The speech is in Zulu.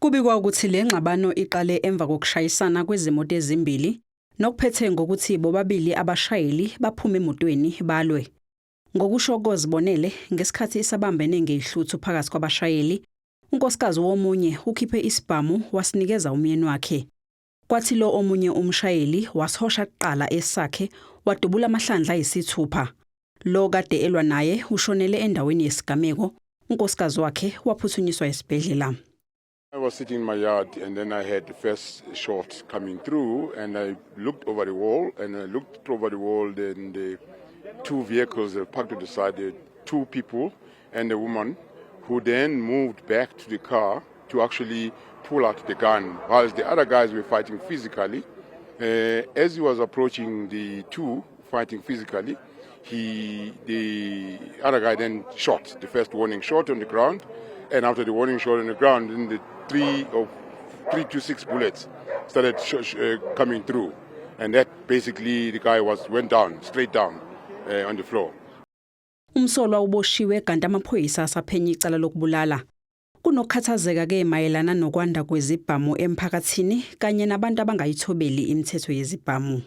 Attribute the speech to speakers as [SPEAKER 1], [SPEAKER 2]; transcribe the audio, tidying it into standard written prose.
[SPEAKER 1] Kubikwa ukuthi le ngxabano iqale emva kokushayisana kwezimoto ezimbili nokuphethe ngokuthi bobabili abashayeli baphume emotweni balwe. Ngokusho kozibonele, ngesikhathi isabambene ngezihluthu phakathi kwabashayeli, unkosikazi womunye ukhiphe isibhamu wasinikeza umyeni wakhe. Kwathi lo omunye umshayeli wasihosha kuqala esakhe wadubula amahlandla ayisithupha. Lo kade elwa naye ushonele endaweni yesigameko, unkosikazi wakhe waphuthunyiswa esibhedlela.
[SPEAKER 2] I was sitting in my yard and then I heard the first shot coming through and I looked over the wall and I looked over the wall, then the two vehicles were parked to the side, the two people and a woman who then moved back to the car to actually pull out the gun whilst the other guys were fighting physically. As he was approaching the two fighting physically, the other guy then shot the first warning shot on the ground, and after the warning shot on the ground, then the 3 to 6 bullets started coming through, and that basically the guy was went down straight down on the floor.
[SPEAKER 1] Umsolwa uboshiwe kanti amaphoyisa asaphenya icala lokubulala. Kunokukhathazeka ke mayelana nokwanda kwezibhamu emphakathini kanye nabantu abangayithobeli imithetho yezibhamu.